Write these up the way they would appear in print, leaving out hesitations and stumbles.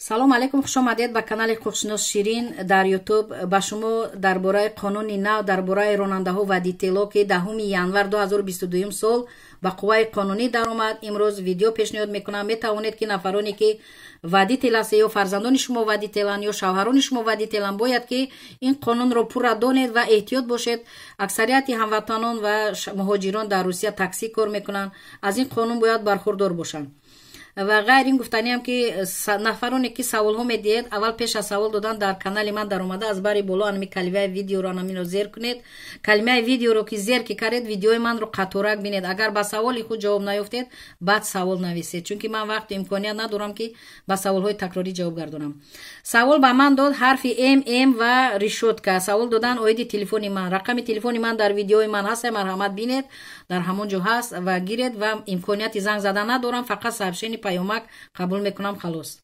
Салом алейкум, хуш омадед ба канали Ҳуқуқшинос Ширин дар Ютуб. Ба шумо дар бораи қонуни нав дар бораи ронандаҳо, водитело, ки 10 январ 2022 сол ба қувваи қонунӣ даромад, имрӯз видео пешниҳод мекунам. Метавонед, ки нафароне ки водител ҳастед ё фарзандони шумо водителанд, ё шавҳарони шумо водителанд, бояд ки ин қонунро пурра донед ва эҳтиёт бошед. Аксарияти ҳамватанон ва муҳоҷирон дар Русия таксӣ кор мекунанд, аз ин қонун бояд бархурдор бошанд. Ва ғайр ин, гуфтаниам, ки нафароне ки саволҳо медиҳед, аввал пеш аз савол додан дар канали ман даромада, аз бари боло анами калимаи видеоро, анамино зер кунед. Калимаи видеоро ки зер ки кардед, видеои манро қаторак бинед. Агар ба саволи худ ҷавоб наёфтед, баъд савол нависед, чунки ман вақту имконият надорам, ки ба саволҳои такрорӣ ҷавоб гардонам. Савол ба ман дод ҳарфи М, М ва решётка. Савол додан оиди телефони ман. Рақами телефони ман дар видеои ман ҳаст, марҳамат, бинед, дар ҳамон ҷо ҳаст ва гиред. Ва имконияти занг задан надорам, фақат сообщение, паёмак қабул мекунам, халос.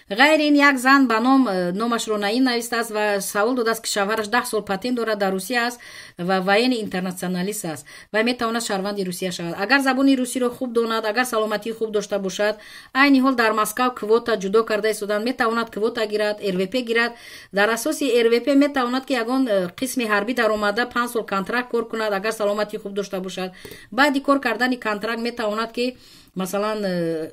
Ғайр ин, як зан ба ном, номашро наин навистааст ва савол додааст, ки шавҳараш 10 сол патент дорад, дар Русия аст ва военный интернационалист аст ва метавонад шаҳрванди Русия шавад. Агар забони русиро хуб донад, агар саломатии хуб дошта бошад, айни ҳол дар Москав квота ҷудо карда истоданд, метавонад квота гирад, РВП гирад. Дар асоси РВП метавонад, ки ягон қисми ҳарбӣ даромада, 5 сол контракт кор кунад. Агар саломатии хуб дошта бошад, баъди кор кардани контракт метавонад, ки масалан,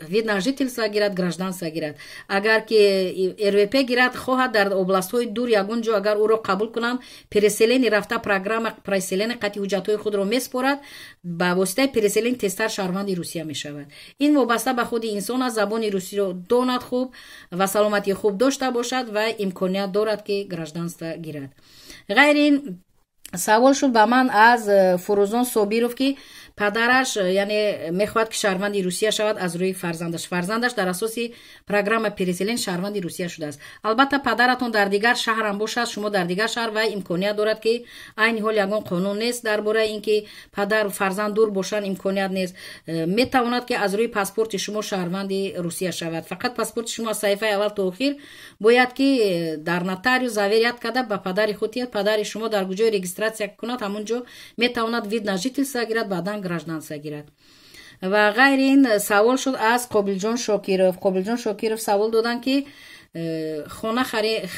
вид на жительство гирад, гражданство гирад. Агар ки РВП гирад, хоҳад дар областҳои дур ягон ҷо агар ӯро қабул кунанд, переселение рафта, программа переселение қати ҳуҷҷатҳои худро меспорад, ба воситаи переселение тезтар шаҳрванди Русия мешавад. Ин вобаста ба худи инсон аст. Забони русиро донад хуб ва саломатии хуб дошта бошад ва имконият дорад, ки гражданство гирад. Ғайр ин, савол шуд ба ман аз Фурӯзон Собиров, ки падараш яъне мехоҳад, ки шаҳрванди Русия шавад аз рӯи фарзандаш. Фарзандаш дар асоси программа переселение шаҳрванди Русия шудааст. Албатта, падаратон дар дигар шаҳрам бошад, шумо дар дигар шаҳр, ва имконият дорад, ки айни ҳол ягон қонун нест дар бораи ин ки падар фарзанд дур бошанд, имконият нест. Метавонад, ки аз рӯи паспорти шумо шаҳрванди Русия шавад. Фақат паспорти шумо аз саҳифаи аввал то охир бояд, ки дар нотариус заверять карда, ба падари худ диҳад. Падари шумо дар куҷои регистрация кунад, ҳамон ҷо метавонад вид на жительство гирад, баъдан гражданство гирад. Ва ғайри ин, савол шуд аз Қобилҷон Шокиров. Қобилҷон Шокиров савол доданд, ки хона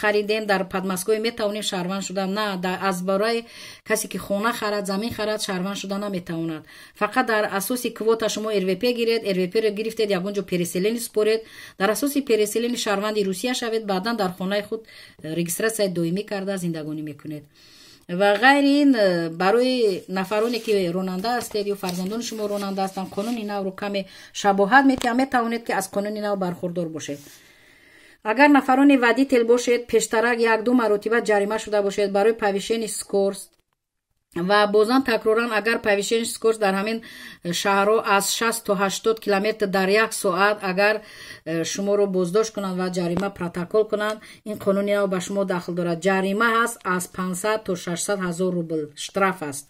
харидем дар Подмосковье, метавонем шаҳрванд шудан? На, аз бораи касе ки хона харад, замин харад, шаҳрванд шуда наметавонад. Фақат дар асоси квота шумо РВП гиред, РВПро гирифтед, ягон ҷо переселение според, дар асоси переселение шаҳрванди Русия шавед, баъдан дар хонаи худ регистрацияи доимӣ карда, зиндагонӣ мекунед. Ва ғайри ин, барои нафароне ки ронанда ҳастед ё фарзандони шумо ронанда ҳастанд, қонуни навро каме шабоҳат метиҳам, метавонед, ки аз қонуни нав бархурдор бошед. Агар нафарони водител бошед, пештарак як-ду маротиба ҷарима шуда бошед барои повышение скорость ва бозан такроран агар повышение скорость дар ҳамин шаҳрҳо аз 60 то 80 километр дар як соат, агар шуморо боздошт кунанд ва ҷарима, протокол кунанд, ин қонуни нав ба шумо дахл дорад. Ҷарима ҳаст, аз 500 то 600 ҳазор рубл штраф аст.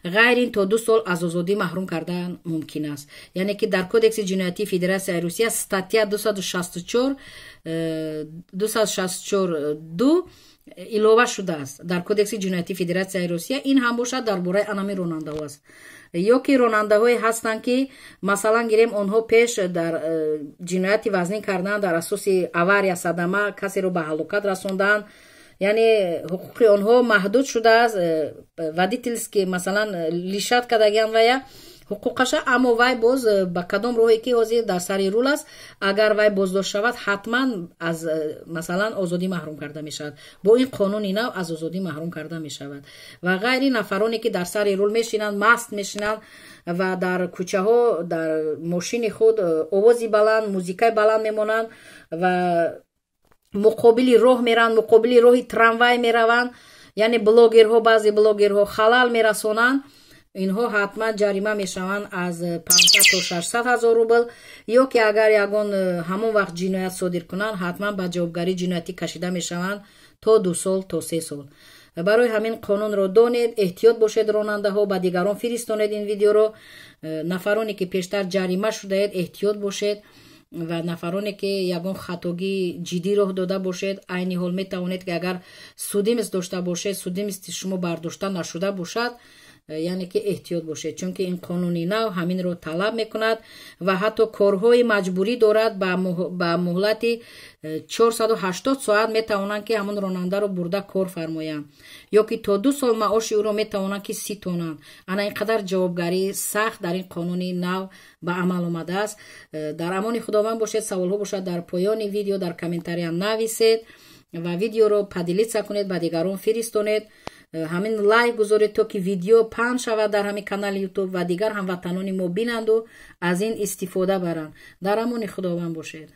Ғайр ин, то 2 сол аз озодӣ маҳрум кардан мумкин аст. Яъне ки дар Кодекси ҷиноятии Федератсияи Русия статья 264, 264 ду илова шудааст дар Кодекси ҷиноятии Федератсияи Русия. Ин ҳам бошад дар бораи анами ронандаҳо аст. Ё ки ронандаҳое ҳастанд, ки масалан гирем, онҳо пеш дар ҷинояти вазнин кардан, дар асоси авария, садама касеро ба ҳалокат расондаанд, яъне ҳуқуқи онҳо маҳдуд шудааст, водительский масалан лишать кардагиан вая ҳуқуқаша. Аммо вай боз ба кадом роҳе ки ҳозир дар сари рул аст, агар вай боздошт шавад, ҳатман аз масалан озодӣ маҳрум карда мешавад. Бо ин қонуни нав аз озодӣ маҳрум карда мешавад. Ва ғайри нафароне ки дар сари рул мешинанд, маст мешинанд ва дар кӯчаҳо дар мошини худ овози баланд, музикаи баланд мемонанд ва муқобили роҳ мераванд, муқобили роҳи трамвай мераванд, яъне блогерҳо, баъзе блогерҳо халал мерасонанд, инҳо ҳатман ҷарима мешаванд аз 500 то 600 ҳазор рубл. Ё ки агар ягон ҳамон вақт ҷиноят содир кунанд, ҳатман ба ҷавобгарии ҷиноятӣ кашида мешаванд то 2 сол, то 3 сол. Барои ҳамин қонунро донед, эҳтиёт бошед, ронандаҳо, ба дигарон фиристонед ин видеоро. Нафароне ки пештар ҷарима шудаед, эҳтиёт бошед. Ва нафароне ки ягон хатогии ҷиддӣ роҳ дода бошед, айни ҳол метавонед, ки агар судимость дошта бошед, судимости шумо бардошта нашуда бошад. Яъне ки эҳтиёт бошед, чунки ин қонуни нав ҳаминро талаб мекунад ва ҳатто корҳои маҷбурӣ дорад. Ба муҳлати 480 соат метавонанд, ки ҳамон ронандаро бурда кор фармоянд, ё ки то 2 сол маоши ӯро метавонанд, ки ситонанд. Ана ин қадар ҷавобгарии сахт дар ин қонуни нав ба амал омадааст. Дар амони Худованд бошед. Саволҳо бошад, дар поёни видео дар комментария нависед ва видеоро поделиться кунед, ба дигарон фиристонед. Ҳамин лайк гузоред, то ки видео паҳн шавад дар ҳамин канали Ютуб ва дигар ҳамватанони мо бинанду аз ин истифода баранд. Дар амони Худованд бошед.